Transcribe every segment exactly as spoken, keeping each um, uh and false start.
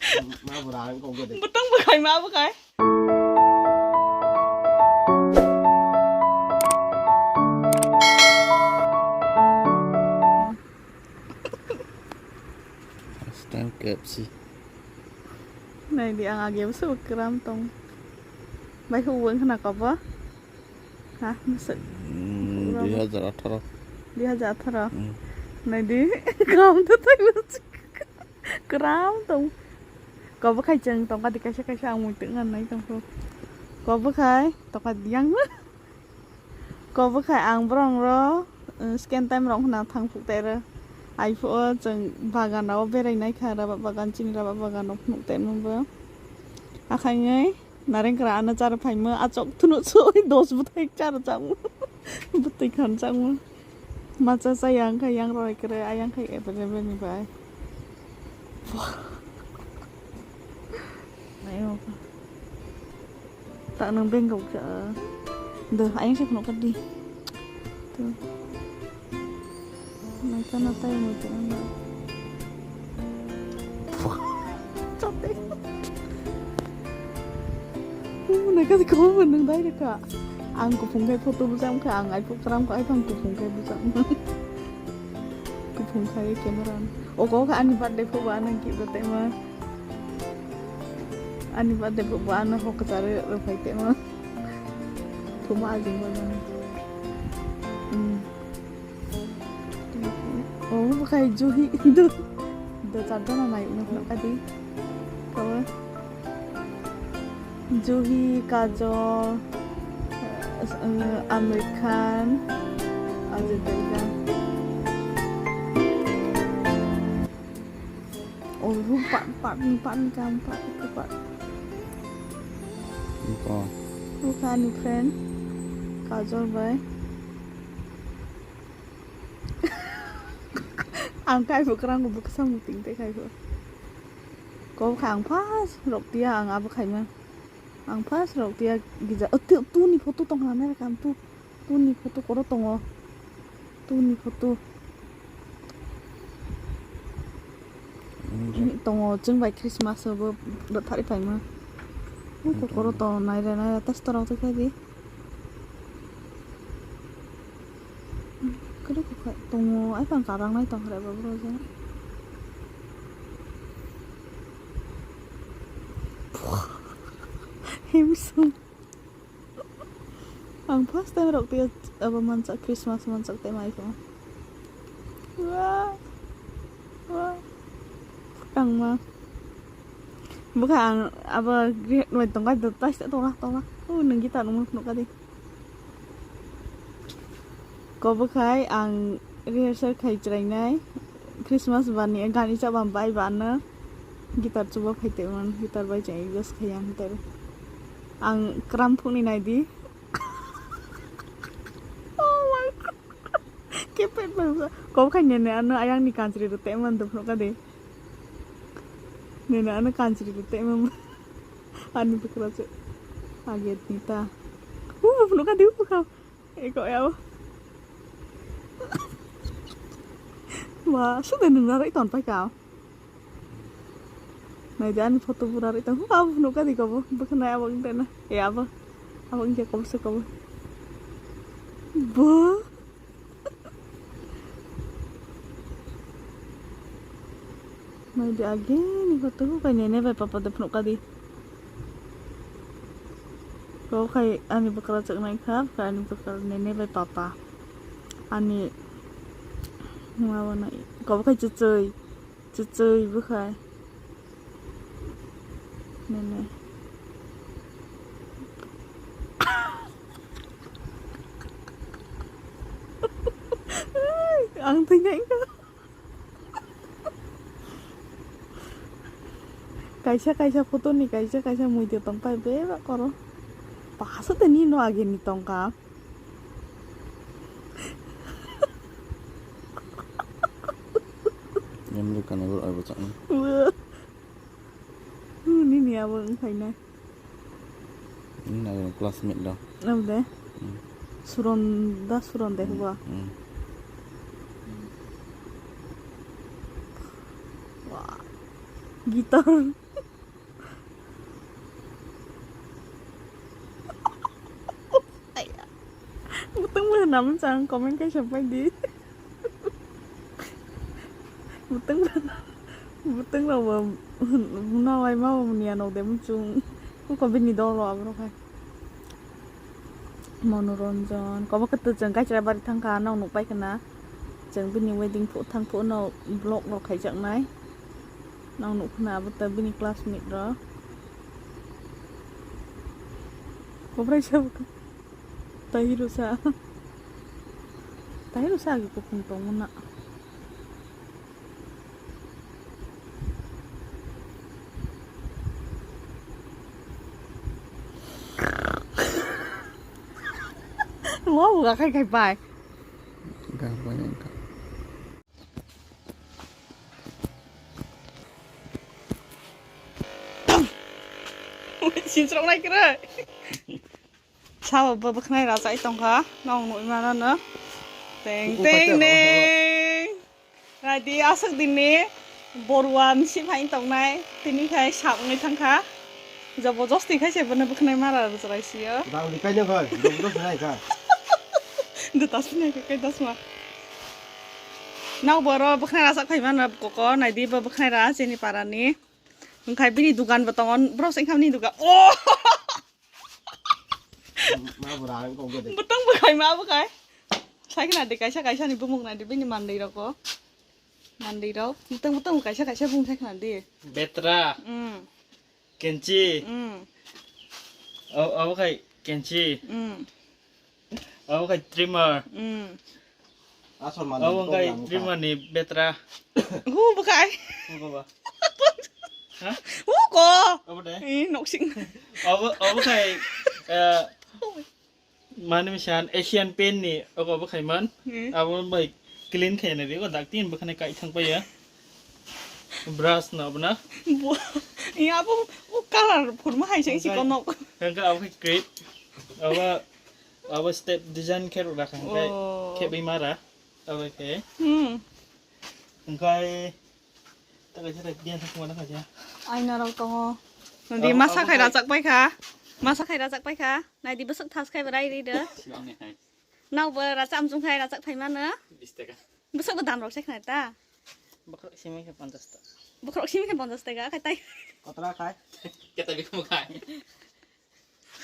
Ma bwrang kok gede. Bwtang bwkhai ma bwkhai. Style K F C. Nai di ang agi bwswk kram tong. Bai hu wng khna kobo. Ha, masa. Hmm, dui hajar atharo. Dui hajar atharo. Hmm. Nai di, kram to tai bwswk. Kram tong. Kobo khai chwng tongka di kaisa kaisa ang muitu ngan nai tongkho. Kobo khai tongka di yang. Kobo khai ang borong ro, eh, scan time rok hwna thang phuk tai ro. Ai phuo chwng bagan o berai nai kha, raba bagan chini raba bagan o phunuk tai mung bo. Akhai ngai. Narengkra ano chara phaima achok thunu soi dos bwthai chara changma. Bwtwi khan changma. Macha cha yang khai yang roi kre ayang khai available ni bai. Ayo. Tak nang bengkok cha. Dah ayang sih kena kadi. Tuh. Naikha na tai muitu wngkha. Chate. Naikha se kwbangma nwng dai rwkha. Ang kuphung khai photo bwcham kha, ang iPhone kwram kha, iPhone kuphung khai bwcham. Kuphung khai camera. Ogo kha ani birthday phoba nang kiba tema. Ani birthday phoba ano hok kwcharo rwphai tema. Thuma ajing ba. Hmm. Oh, bukai Juhi. Do, do char jona nai, nuk nuk adi. Kawa. Juhi, Kajol, eh, Amir Khan, Ajay Devgan. Oh, pat, pat, ni pat, ni kam, pat, ni pat. Iko. Buka ni friend, Kajol bai. Ang kaibo kwrang bo bwkha muting tei kaibo. Kok kha ang first rok tiya ang abo khaima. Ang first rok tiya gija. Oh, tu, tu ni photo tong ha mere kam tu. Tu ni photo koro tongo. Tu ni photo. Tongo chwng bai Christmas bo rwthari phaima. Kokoro to naira naira tei storok tei khe di. Khe khe tongo ai pang karang nai tong khe ba bro je. Himsung. Ang first time rok tei abo manchak Christmas manchak tei mai kho. Wah. Wah. Tangma. Bwkha ang abo grihet bai tongkha do taisa tonga tonga. O nunggi ta nungma phunukha di. Kobo khai ang rehearsal khai chwrainai. Christmas bani gani chaba bai ba ano guitar chuba phai tongmani, guitar bai chai adjust khai ang guitar. Ang kram phunukni naidi. Oh my God. Kepet bangsa. Kok khai nene ano ayang ni kanchri rw te man dupno ka de. Nene ano kanchri rw te man. Ani bukra che. Aget ni ta. Uh, dupno ka de uh ka. Eko ya. Wah, sudah nung narai ton pai ka. Nai di ani photo pura ri tong. Abo phunuk ka di kobo. Bwkha nai abo wngte na. E abo. Abo wngke kobo se kobo. Bo. Nai di age ni photo bu kai nene bai papa de phunuk ka di. Kobo khai ani bwkra chwk nai kha, khai ani bwkra nene bai papa. Ani mama nai kobo khai chuchoi. Chuchoi bwkhai. Nene. Ang thwinai wngkha. Kaisa kaisa photo ni kaisa kaisa muitu tongpai bebak koro. Paso tei nini no age ni tongkha. Yang bwrwi kanwi bwrwi abo chaknai. Wah. Hmm, nini abo wng phaina. Nini abo classmate do. Abo de. Hmm. Suron da Suron de Hmm, huwa. Hmm. Wah. Guitar. Namun chang comment kaisa pai di. Butang, butang rok bo nalai ma bo mania nok de muchung. Ko bini dol rok aborok hai. Monoranjan, kobo khe to chwng Kaicharabari thangkha, nok nukpai khna. Chwng bini wedding phuh thang phuh no vlog rok khaijaknai. Nok nuk khna abo to bini classmate rok. Kobrai sa bo kha. Tahiro sa. Tahiro sa agi kuphung tongmana. Lo buka khai khai pai. Gak banyak kak. Sinsrok nai kira. Sabo bo bwkhnai rachai tongkha, nong nugwi mano no. Teng teng neng. Naidi aswk dinni boruan si phai tongnai, tini khai sak wngwi thangkha. Jobo josti khai se bono bwkhnai mara rwchwrai sio. Bang di kaino khai, jobo josti nai kha. Dutas nai khai dasma. Nang boro bwkhnai rachak phai mano koko, naidi bo bwkhnai ra chini parani. Wngkhai bini dugan bo tongo, bros wngkha bini dugan. Oh! Ma bo rang kok gede. Butong bo khai, ma bo khai. Sai khna de kaisa kaisa ni bumung nai de bini mandai rok ko. Mandai rok. Butong butong bo kaisa kaisa bumung sai khna de. Betra. Mm. Kenchi. Mm. Abo khai kenchi. Mm. Abo khai trimmer. Mm. Asol mano. Abo khai trimmer ni betra. Hu bo khai. Hu ko ba. Ha? Hu ko. Abo de. Eh, noksing. Abo, abo khai, eh, mani misan Asian Paint ni, abo, abo khai man. Hmm. Abo bai clean khai na ri, o dak tin bo khai kai thang pa ya. Brush na abo na. Bo, ya abo, o color phurma hai se si konok. Hangka abo khai crepe. Abo, abo step design khe ro rakha khai. Oh. Khe bai mara. Abo khai. Hmm. Hangkai. Aina rok tongo. Nadi masa khai rachak pai kha. Masa khai rachak pai kha. Naidi bwswk thas khai bwrai ri do. Nang bo racham chung khai rachak phai mano. Bwswk bo dam rok se khna ta. Bokhorok simi khe ponchash taka. Bokhorok simi khe ponchash taka khai tai. Kotra khai. Keta bikhum khai.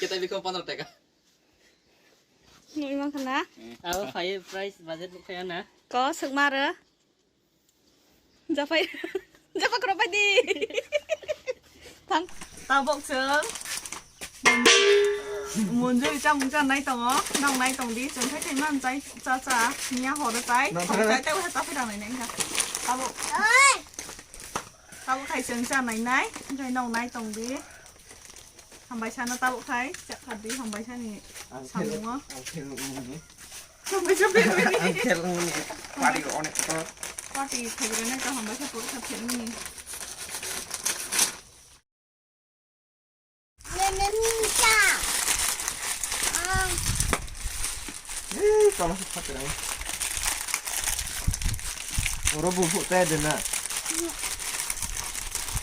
Keta bikhum pondro taka. Nui mang khna. Abo phai price budget khai na. Ko swk maro. Japai, japai khoro pai di. Thang, tabok chwng. Monjuri chamung cha nai tongo, nong nai tong di, chwng khai khai man chai cha cha, nia horo chai, nong thong chai tei uha cha phai nai nai kha. Tabok. Tabok khai chwng cha nai nai, khai nong nai tong di. Hambai sano tabok khai, chak kha di hambai sani samungo. Ang phel wngmani. Hambai sa phel wngmani. Ang phel wngmani. Party rok onek kotor. Party khairok nai to hambai sa pori kha phel wngmani. Ei, toma se phatirang. Oro buphuk tei de na.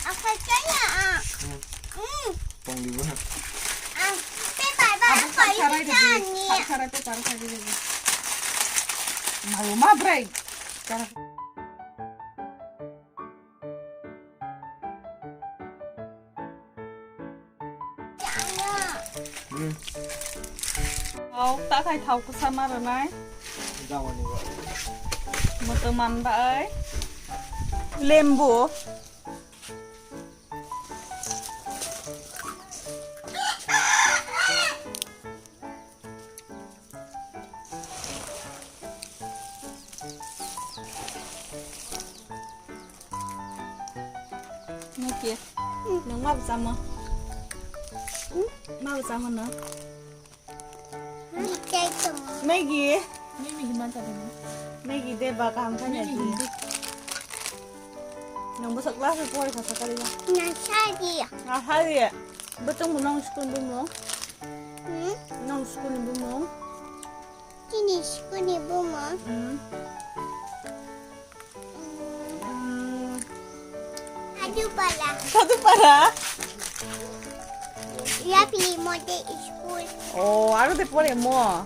Akai kaya a. Hmm. Hmm. Tong di bo. Ah, paper ba. Abo akai sarai de. Ni. Sarai paper sarai de. Malu ma break. Thau ta khai thau kwsa ma rwnai. Moto man bai. Lembu. Nokya, nung ma bwchamo? Ma bwchamo no? Maggie. Maggie de ba kaham kha ya di. Nung bwswk class o pori kha sakali ba? Nursery. Nursery. Bwtwng bo nong school bumung? Hmm? Nong school ni bumung? Chini school ni bumung? Hmm. Hmm. Sadupara. Sadupara? Yapili model school. Oh, aro de pore mo.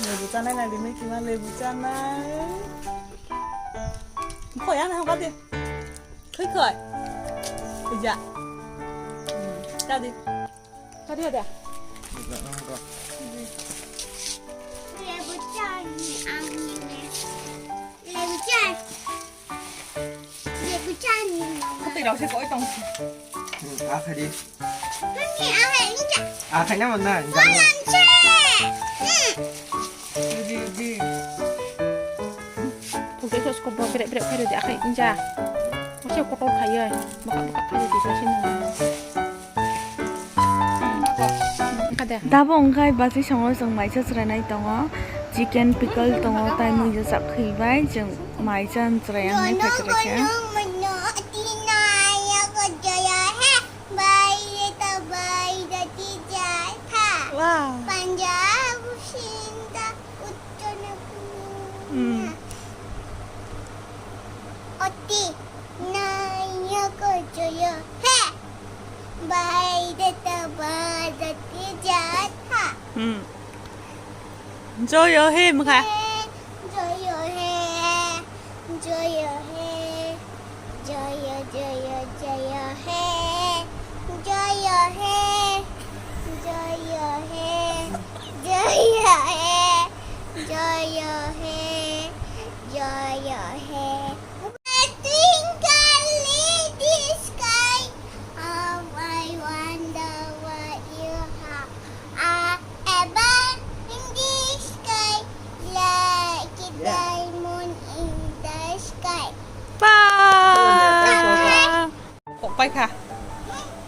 Lebu chanai na di, Mickey ma lebu chanai. Khoi, ano hokar di. Khoi, khoi. Ija. Hmm, tadi. Tadi ada. Lebu chanai, ang ini. Lebu chanai. Lebu chanai, mama. Tei rok se koi tong. Hmm, akhari. Mami, akhari ni cha. Akhari na mana? Walang che. Hmm. Di, di. Pukul itu skop brek brek khairi di akhari inja. Masih kotor khairi. Baka baka khairi di sini. Tabuk wngkha bachwi songo chwng maisa chwrainai tongo, chicken pickle tongo, tai mui rwchap khwi bai chwng maisa chwrai wngwi phaichwraikha. Wow. Hmm. Oti nayoko joyo he. Baideta badati jatha. Hmm. Joyo he mukha. Joyo he. Joyo he. Joyo, joyo, joyo he. Joyo he. Joyo he. Joyo he. Joyo he. Joyo he. A twinkle in the sky. Oh, I wonder what you have. Ah, a bird in the sky, like a diamond in the sky. Pa! Kok pai kha.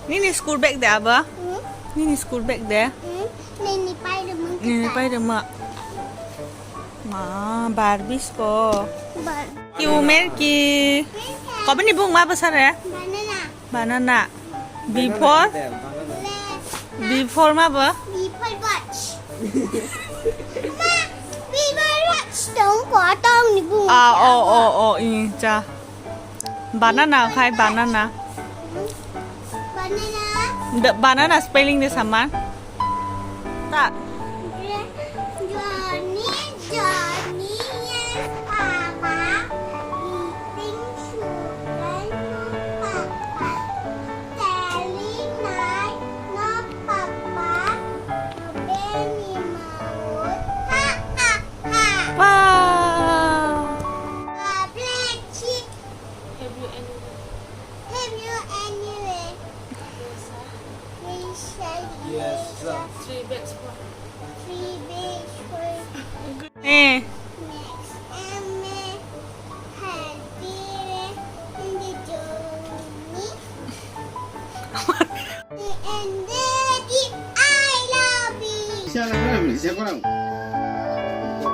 Nini school bag de aba? Hmm? Nini school bag de? Hmm? Nini pai rwmwng. Nini pai rwmwng. Ma, Barbie sko. Bar- Ki umer ki? Kobini bung ma bwsare? Banana. Banana. Before? Before ma bo? Before watch. Ma, before watch tong ko tong ni bung. Ah, oh, oh, oh, i, cha. Banana khai banana. Banana. The banana spelling de sama. Ta. Johnny, Johnny and Papa eating sugar no Papa. Telling night no Papa. Benny Maut. Ha ha ha. Wow. Black sheep. Have you anywhere? Have you anywhere? Yes, sir. Yes, sir. Three bags for. Three bags for. Eh. Next, I'm a happy in the journey. And daddy, I love you. Siapa orang? Siapa orang?